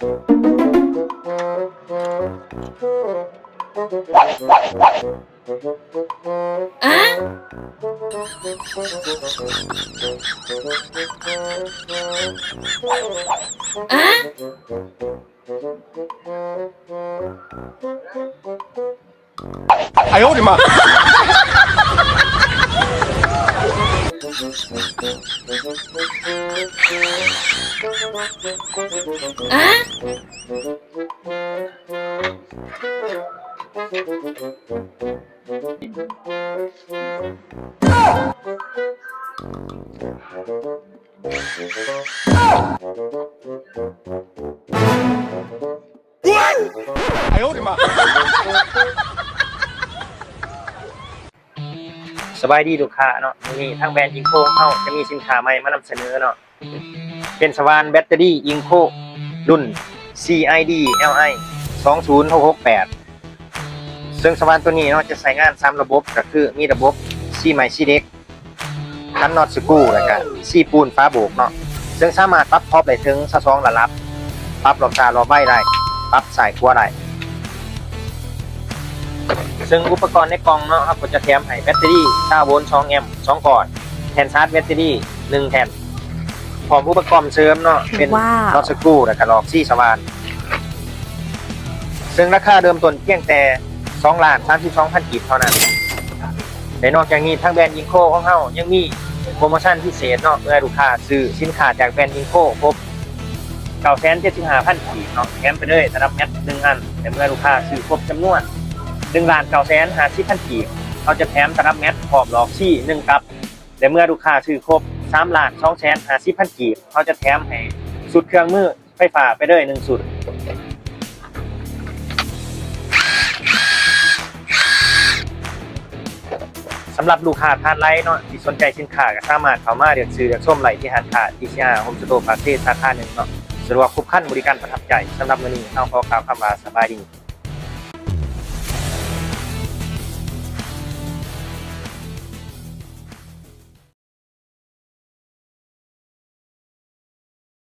ອາ ອາ 哎呦我的妈！ສະບາຍດີລູກຄ້າເນາະ, ມື້ນີ້ທາງແບຣນອິງໂຄເຮົາຈະມີສິນຄ້າໃໝ່ມານຳສະເໜີເນາະ, ເປັນສະຫວ່ານແບັດເຕີຣີອິງໂຄລຸ້ນ ຊີໄອດີ ແອລໄອ ສອງສູນຫົກຫົກແປດ ເຊິ່ງສະຫວ່ານໂຕນີ້ເນາະ ຈະໃຊ້ງານສາມລະບົບ ກໍຄືມີລະບົບສີໄມ້ ສີເດັກ ກັນນັອດສະກູ ແລ້ວກະສີປູນຝາໂບກເນາະ, ເຊິ່ງສາມາດປັບຂອບໄດ້ເຖິງຊາວສອງລະດັບ, ປັບລອບຊ້າລອບໄວໄດ້, ປັບຊ້າຍຂວາໄດ້. ເຊິ່ງອຸປະກອນໃນກ່ອງເນາະ ເຮົາກໍຈະແຖມໃຫ້ແບັດເຕີຣີຊາວໂວນສອງແອມສອງກ້ອນ, ແທ່ນຊາດແບັດເຕີຣີໜຶ່ງແທ່ນ, ພ້ອມອຸປະກອນເສີມເນາະ ເປັນ ວ້າວ ນັອດສະກູ ແລ້ວກະຫຼອກສີສະຫວ່ານ. ເຊິ່ງລາຄາເລີ່ມຕົ້ນພຽງແຕ່ສອງລ້ານສາມສິບສອງພັນກີບເທົ່ານັ້ນ. ແລະ ນອກຈາກນີ້ ທາງແບຣນອິງໂຄຂອງເຮົາຍັງມີໂປຣໂມຊັນພິເສດເນາະ, ເມື່ອລູກຄ້າຊື້ສິນຄ້າຈາກແບຣນອິງໂຄຄົບເກົ້າແສນເຈັດສິບຫ້າພັນກີບເນາະ ແຖມໄປເລີຍຕະໜັບແມັດໜຶ່ງອັນ, ແລະ ເມື່ອລູກຄ້າຊື້ຄົບຈຳນວນໜຶ່ງລ້ານເກົ້າແສນຫ້າສິບພັນກີບ ເຮົາຈະແຖມຕະໜັບແມັດພ້ອມຫຼອກສີໜຶ່ງກັບ, ແລະ ເມື່ອລູກຄ້າຊື້ຄົບສາມລ້ານສອງແສນຫ້າສິບພັນກີບ ເຮົາຈະແຖມໃຫ້ຊຸດເຄື່ອງມື ໄຟຟ້າໄປເລີຍໜຶ່ງຊຸດ. ສຳລັບລູກຄ້າທ່ານໃດເນາະ ທີ່ສົນໃຈສິນຄ້າ ກໍສາມາດເຂົ້າມາເລືອກຊື້ເລືອກຊົມໄດ້ທີ່ຮ້ານຄ້າ ທີຊີອາ ໂຮມສະໂຕ ປາກເຊ ສາຂາໜຶ່ງເນາະ, ສະດວກຄົບຄັນ ບໍລິການປະທັບໃຈ. ສຳລັບມື້ນີ້ເຮົາຂໍກ່າວຄຳວ່າສະບາຍດີ.